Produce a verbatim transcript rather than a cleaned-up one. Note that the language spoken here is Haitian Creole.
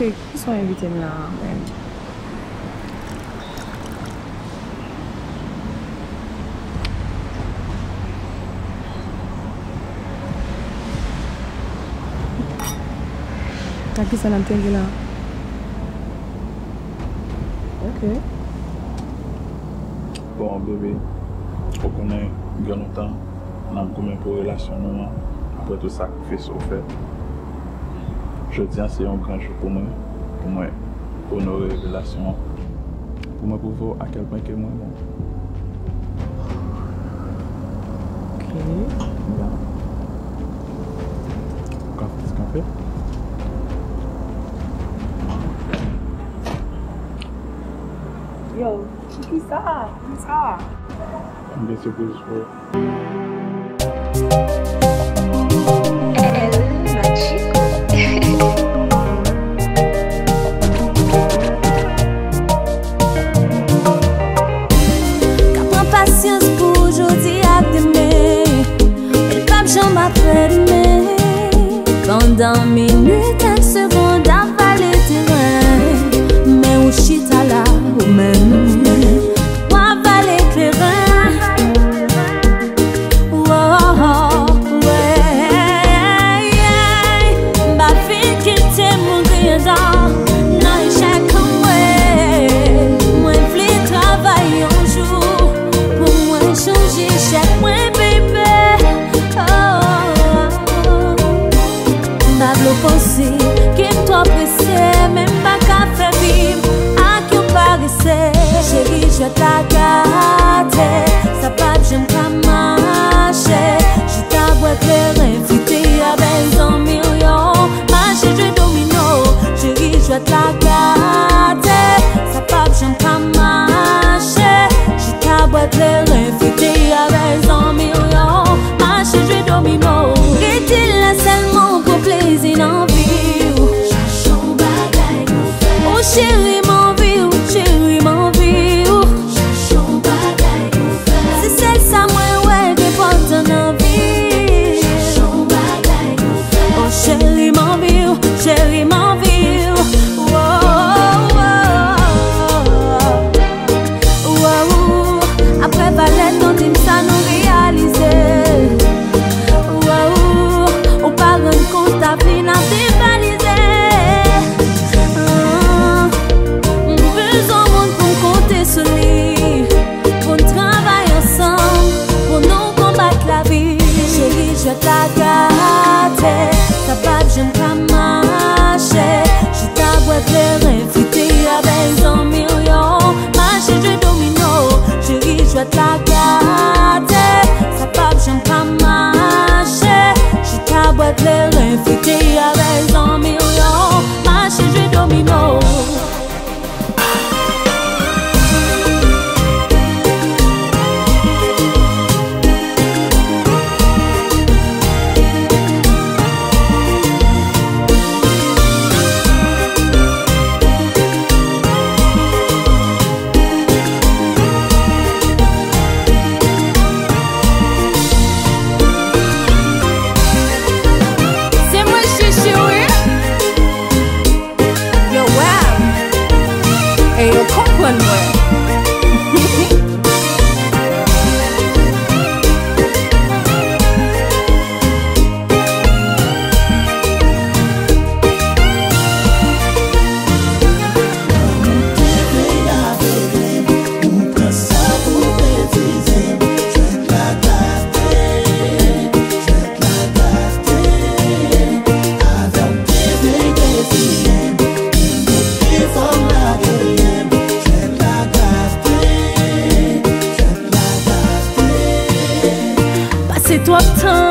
Poukisa w envite m la a menm? Ak kisa n ap tande la? Ok. Bon, bebe, ou konnen gen lontan n ap goumen pou relasyon nou an, apre tout sakrifis ou fè. Jodi a se yon gran jou pou mwen, pou mwen onore relasyon an, pou mwen pwouve w akèlpwen ke mwen renmen w. Ok. Ya. Ou ka fè ti kanpe? Yo, kisa? Kisa? M gen sipriz pou ou. El Machico. Ka pran pasyans pou jodi ak demen, men l p ap janm apre demen. Pandan minit ak segonn ap vale teren, men ou chita la ou menm, w ap vale kleren. Woah, yeah, yeah. M pa vin kite moun griyen dan nan echèk mwen. Mwen vle travay yon jou pou mwen chanje echèk mwen, baby. Oh, oh, oh, oh. M pa vle w panse ke m twò prese, men m pa ka fè vi m ak yon parese. Cheri, jwèt la gate, sa p ap janm ka mache. Chita bwè kleren, fite avèk zanmi w yo, mache jwe domino. Cheri, jwèt la gate, sa p ap janm ka mache. Chita bwè kleren, fite avèk zanmi w yo, mache jwe domino. Rete la sèlman pou plezi nan vi w. Chache yon bagay pou fè. Oh cheri, m anvi w, cheri, m anvi w. Chache yon bagay pou fè. Se sèl sa mwen wè k enpòtan nan vi. Chache yon bagay pou fè. Oh cheri, m anvi w, cheri, m anvi w. Woah, woah, woah. Woah, apre valè nou di m sa nou reyalize. Woah, ou pa rann kont avni n ap devalize. Ah, m bezwen moun pou m konte sou li. Pou n travay ansanm, pou nou konbat lavi. Cheri, jwèt la gate, sa p ap janm ka mache. Chita bwè kleren, fite avèk zanmi w yo, mache jwe domino. Cheri, jwèt la gate, sa p ap janm ka mache. Chita bwè kleren, fite avèk zanmi w yo, mache jwe domino. Se mwen chouchou, wi. Yo wè m e yo konprann mwen. Pase twòp tan